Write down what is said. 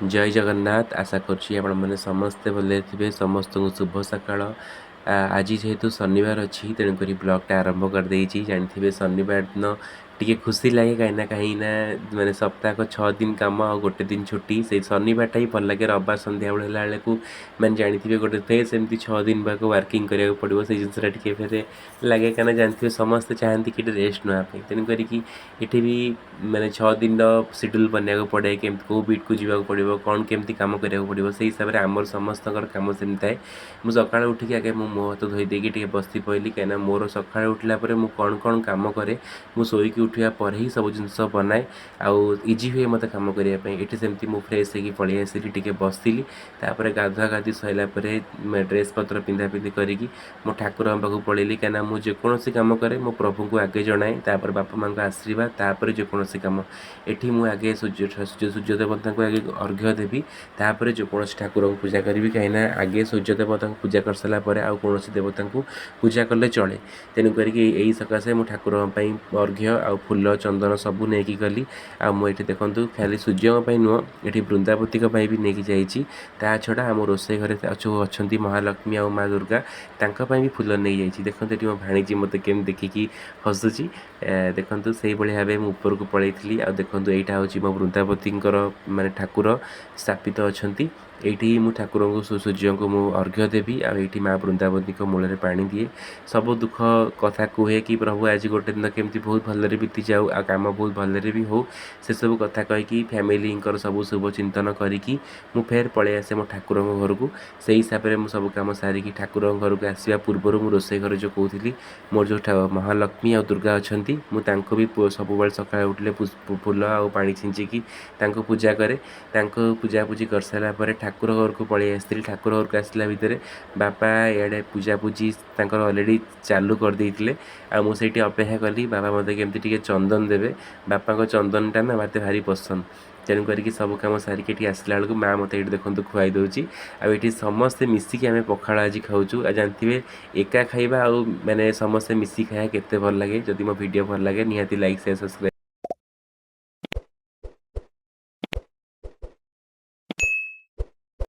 ଜୟ ଜଗନ୍ନାଥ। ଆଶା କରୁଛି ଆପଣମାନେ ସମସ୍ତେ ଭଲରେ ଥିବେ। ସମସ୍ତଙ୍କୁ ଶୁଭ ସକାଳ। ଆଜି ଯେହେତୁ ଶନିବାର ଅଛି, ତେଣୁକରି ବ୍ଲଗ୍ଟା ଆରମ୍ଭ କରିଦେଇଛି। ଜାଣିଥିବେ, ଶନିବାର ଦିନ ଟିକେ ଖୁସି ଲାଗେ, କାହିଁକିନା ମାନେ ସପ୍ତାହକ 6 ଦିନ କାମ ଆଉ ଗୋଟେ ଦିନ ଛୁଟି, ସେଇ ଶନିବାରଟା ହିଁ ଭଲ ଲାଗେ। ରବିବାର ସନ୍ଧ୍ୟାବେଳ ହେଲା ବେଳକୁ ମାନେ ଜାଣିଥିବେ, ଗୋଟେ ଫେର୍ ସେମିତି 6 ଦିନ ପାଖକୁ ୱାର୍କିଂ କରିବାକୁ ପଡ଼ିବ। ସେଇ ଜିନିଷଟା ଟିକେ ଫେରେ ଲାଗେ, କାହିଁକିନା ଜାଣିଥିବେ, ସମସ୍ତେ ଚାହାନ୍ତି କି ଟିକେ ରେଷ୍ଟ ନେବା ପାଇଁ। ତେଣୁ କରିକି ଏଠି ବି ମାନେ 6 ଦିନର ସିଡ୍ୟୁଲ୍ ବନେଇବାକୁ ପଡ଼େ, କେମିତି କେଉଁ ବିଟ୍କୁ ଯିବାକୁ ପଡ଼ିବ, କ'ଣ କେମିତି କାମ କରିବାକୁ ପଡ଼ିବ। ସେଇ ହିସାବରେ ଆମର ସମସ୍ତଙ୍କର କାମ ସେମିତି ଥାଏ। ମୁଁ ସକାଳୁ ଉଠିକି ଆଗେ ମୁଁ ମୁହଁ ହାତ ଧୋଇ ଦେଇକି ଟିକେ ବସି ପଡ଼ିଲି, କାହିଁକିନା ମୋର ସକାଳୁ ଉଠିଲା ପରେ ମୁଁ କ'ଣ କ'ଣ କାମ କରେ, ମୁଁ ଶୋଇକି ଉଠିବା ପରେ ହିଁ ସବୁ ଜିନିଷ ବନାଏ ଆଉ ଇଜି ହୁଏ ମୋତେ କାମ କରିବା ପାଇଁ। ଏଠି ସେମିତି ମୁଁ ଫ୍ରେଶ୍ ହେଇକି ପଳେଇ ଆସିଲି, ଟିକେ ବସିଲି। ତାପରେ ଗାଧୁଆ ଗାଧି ସରିଲା ପରେ ଡ୍ରେସ୍ ପତ୍ର ପିନ୍ଧା ପିନ୍ଧି କରିକି ମୁଁ ଠାକୁରଙ୍କ ପାଖକୁ ପଳେଇଲି, କାହିଁକିନା ମୁଁ ଯେକୌଣସି କାମ କରେ, ମୋ ପ୍ରଭୁଙ୍କୁ ଆଗେ ଜଣାଏ, ତାପରେ ବାପା ମାଆଙ୍କ ଆଶୀର୍ବାଦ, ତାପରେ ଯେକୌଣସି କାମ। ଏଠି ମୁଁ ଆଗେ ସୂର୍ଯ୍ୟ ଦେବତାଙ୍କୁ ଆଗେ ଅର୍ଘ୍ୟ ଦେବି, ତାପରେ ଯେକୌଣସି ଠାକୁରଙ୍କୁ ପୂଜା କରିବି, କାହିଁକିନା ଆଗେ ସୂର୍ଯ୍ୟ ଦେବତାଙ୍କୁ ପୂଜା କରିସାରିଲା ପରେ ଆଉ କୌଣସି ଦେବତାଙ୍କୁ ପୂଜା କଲେ ଚଳେ। ତେଣୁ କରିକି ଏଇ ସକାଶେ ମୁଁ ଠାକୁରଙ୍କ ପାଇଁ ଅର୍ଘ୍ୟ ଆଉ ଫୁଲ, ଚନ୍ଦନ ସବୁ ନେଇକି ଗଲି। ଆଉ ମୁଁ ଏଠି ଦେଖନ୍ତୁ, ଖାଲି ସୂର୍ଯ୍ୟଙ୍କ ପାଇଁ ନୁହଁ, ଏଠି ବୃନ୍ଦାବତୀଙ୍କ ପାଇଁ ବି ନେଇକି ଯାଇଛି। ତା ଛଡ଼ା ଆମ ରୋଷେଇ ଘରେ ଯେଉଁ ଅଛନ୍ତି ମହାଲକ୍ଷ୍ମୀ ଆଉ ମା ଦୁର୍ଗା, ତାଙ୍କ ପାଇଁ ବି ଫୁଲ ନେଇଯାଇଛି। ଦେଖନ୍ତୁ, ଏଠି ମୋ ଭାଣିଜୀ ମୋତେ କେମିତି ଦେଖିକି ହସୁଛି। ଦେଖନ୍ତୁ, ସେଇଭଳି ଭାବେ ମୁଁ ଉପରକୁ ପଳେଇଥିଲି। ଆଉ ଦେଖନ୍ତୁ, ଏଇଟା ହେଉଛି ମୋ ବୃନ୍ଦାବତୀଙ୍କର ମାନେ ଠାକୁର ସ୍ଥାପିତ ଅଛନ୍ତି। ଏଇଠି ମୁଁ ଠାକୁରଙ୍କୁ, ସୂର୍ଯ୍ୟଙ୍କୁ ମୁଁ ଅର୍ଘ୍ୟ ଦେବି ଆଉ ଏଇଠି ମା ବୃନ୍ଦାବତୀଙ୍କ ମୂଳରେ ପାଣି ଦିଏ। ସବୁ ଦୁଃଖ କଥା କୁହେ କି ପ୍ରଭୁ, ଆଜି ଗୋଟେ ଦିନ କେମିତି ବହୁତ ଭଲରେ ବିତିଯାଉ ଆଉ କାମ ବହୁତ ଭଲରେ ବି ହଉ। ସେସବୁ କଥା କହିକି, ଫ୍ୟାମିଲିଙ୍କର ସବୁ ଶୁଭ ଚିନ୍ତନ କରିକି ମୁଁ ଫେର ପଳେଇ ଆସେ ମୋ ଠାକୁରଙ୍କ ଘରକୁ। ସେଇ ହିସାବରେ ମୁଁ ସବୁ କାମ ସାରିକି ଠାକୁରଙ୍କ ଘରକୁ ଆସିବା ପୂର୍ବରୁ ମୁଁ ରୋଷେଇ ଘରେ ଯେଉଁ କହୁଥିଲି, ମୋର ଯେଉଁ ମହାଲକ୍ଷ୍ମୀ ଆଉ ଦୁର୍ଗା ଅଛନ୍ତି, ମୁଁ ତାଙ୍କୁ ବି ସବୁବେଳେ ସକାଳେ ଉଠିଲେ ଫୁଲ ଆଉ ପାଣି ଛିଞ୍ଚିକି ତାଙ୍କୁ ପୂଜା କରେ। ତାଙ୍କୁ ପୂଜାପୂଜି କରିସାରିଲା ପରେ ଠାକୁର ଘରକୁ ପଳେଇ ଆସିଥିଲି। ଠାକୁର ଘରକୁ ଆସିଲା ଭିତରେ ବାପା ଇଆଡ଼େ ପୂଜାପୂଜି ତାଙ୍କର ଅଲରେଡ଼ି ଚାଲୁ କରିଦେଇଥିଲେ। ଆଉ ମୁଁ ସେଇଠି ଅପେକ୍ଷା କଲି, ବାବା ମୋତେ କେମିତି ଟିକେ ଚନ୍ଦନ ଦେବେ। ବାପାଙ୍କ ଚନ୍ଦନଟା ନା ମୋତେ ଭାରି ପସନ୍ଦ। ତେଣୁ କରିକି ସବୁ କାମ ସାରିକି ଏଠି ଆସିଲା ବେଳକୁ ମା ମୋତେ ଏଇଠି ଦେଖନ୍ତୁ ଖୁଆଇ ଦେଉଛି। ଆଉ ଏଠି ସମସ୍ତେ ମିଶିକି ଆମେ ପଖାଳ ଆଜି ଖାଉଛୁ। ଆଉ ଜାଣିଥିବେ, ଏକା ଖାଇବା ଆଉ ମାନେ ସମସ୍ତେ ମିଶିକି ଖାଇବା କେତେ ଭଲ ଲାଗେ। ଯଦି ମୋ ଭିଡ଼ିଓ ଭଲ ଲାଗେ, ନିହାତି ଲାଇକ୍, ସେୟାର, ସବସ୍କ୍ରାଇବ୍।